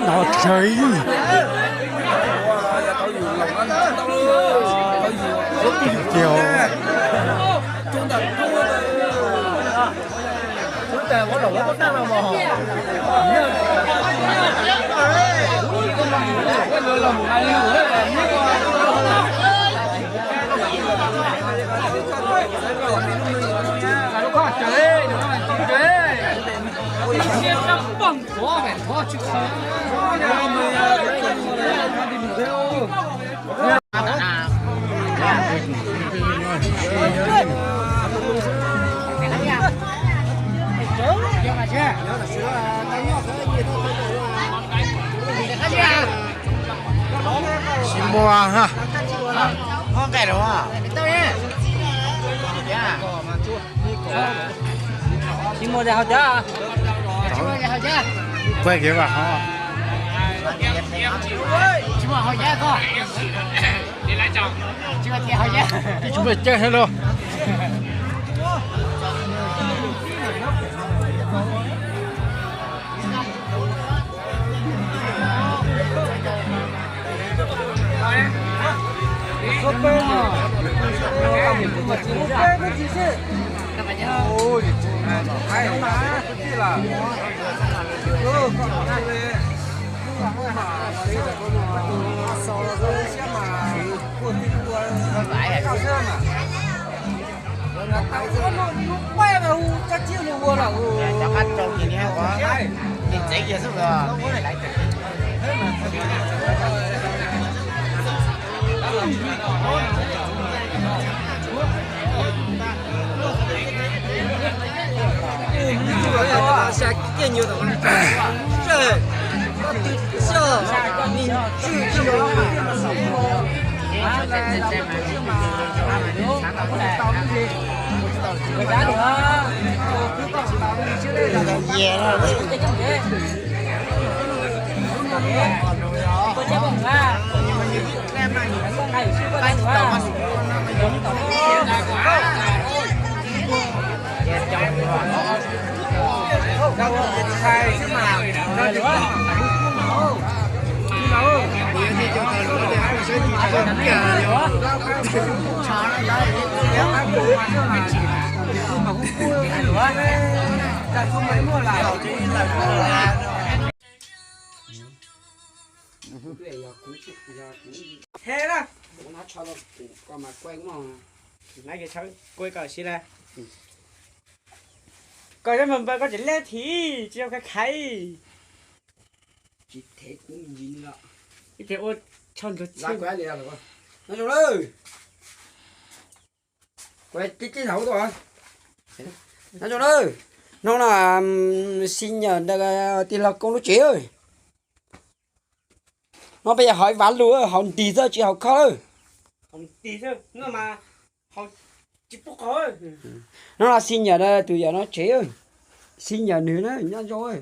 Nov dlawg. Kiag. Tsis muaj ha. Tsis muaj hauv cawv. Kuaj kev vam ho. Tsis muaj cawv thiab lauj. He na, kuv na, koj mas kuaj mog, na, kuaj koj si na. Koj cov npawg npawg koj tseem lej thiab tsis yog khaiv khaiv. Tsis them kuv ntsis li os. Ib tes ua tsho ntsuag txhwj. Kuv tib tib thaum tuaj. Nyob zoo na, hnub no xi nyam ntawm tij laug Koob lub tsev. No peb yog haus ib vav lug, haus ntis xwb tsis haus khov. Hnub no xi nyam ntawm tus yawm no tsev, xi nyam nws na, nyob zoo.